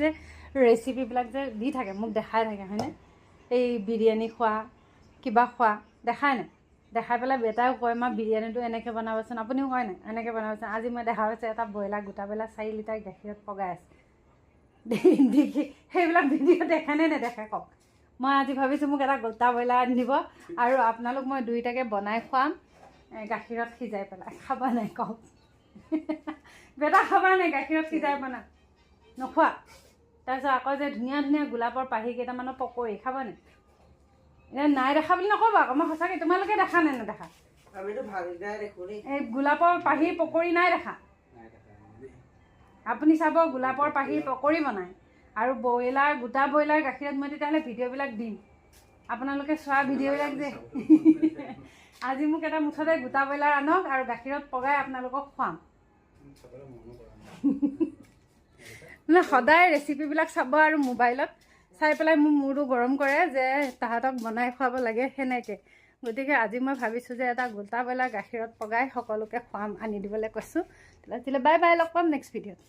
যে ৰেচিপিবিলাক যে দি থাকে, মোক দেখাই থাকে, হয়নে? এই বিৰিয়ানী খোৱা, কিবা খোৱা দেখাই নাই? দেখাই পেলাই বেটাইও কয়, "মা, বিৰিয়ানীটো এনেকৈ বনাবচোন।" আপুনিও কয় নাই, "এনেকৈ বনাবচোন।" আজি মই দেখা পাইছোঁ, এটা ব্ৰইলাৰ, গোটা ব্ৰইলাৰ 4 লিটাৰ গাখীৰত পগাই আছে দেখি। সেইবিলাক ভিডিঅ' দেখেনে নেদেখে কওক? মই আজি ভাবিছোঁ, মোক এটা গোটা ব্ৰইলাৰ আনি দিব আৰু আপোনালোক মই দুয়োটাকে বনাই খুৱাম গাখীৰত সিজাই পেলাই। খাবা নাই কওক? বেটা, খাবা নাই গাখীৰত সিজাই বনা? নোখোৱা? তাৰপিছত আকৌ যে ধুনীয়া ধুনীয়া গোলাপৰ পাহি কেইটামানৰ পকৰি খাবা নাই? এতিয়া নাই দেখা বুলি নক'ব আকৌ। মই সঁচাকৈ, তোমালোকে দেখা নে নেদেখা? আমিতো ভালকেইটাই দেখো দেই। এই গোলাপৰ পাহিৰ পকৰি নাই দেখা? আপুনি চাব, গোলাপৰ পাহিৰ পকৰি বনায় আৰু ব্ৰইলাৰ, গোটা ব্ৰইলাৰ গাখীৰত। মই তেতিয়াহ'লে ভিডিঅ'বিলাক দিম, আপোনালোকে চোৱা ভিডিঅ'বিলাক যে। আজি মোক এটা মুঠতে গোটা ব্ৰইলাৰ আনক আৰু গাখীৰত পগাই আপোনালোকক খুৱাম। মানে সদায় ৰেচিপিবিলাক চাব আৰু মোবাইলত চাই পেলাই মোৰ মূৰটো গৰম কৰে যে তাহাঁতক বনাই খুৱাব লাগে সেনেকৈ। গতিকে আজি মই ভাবিছোঁ যে এটা গোটা ব্ৰইলাৰ গাখীৰত পগাই সকলোকে খুৱাম, আনি দিবলৈ কৈছোঁ। আজিলৈ বাই বাই, লগ পাম নেক্সট ভিডিঅ'ত।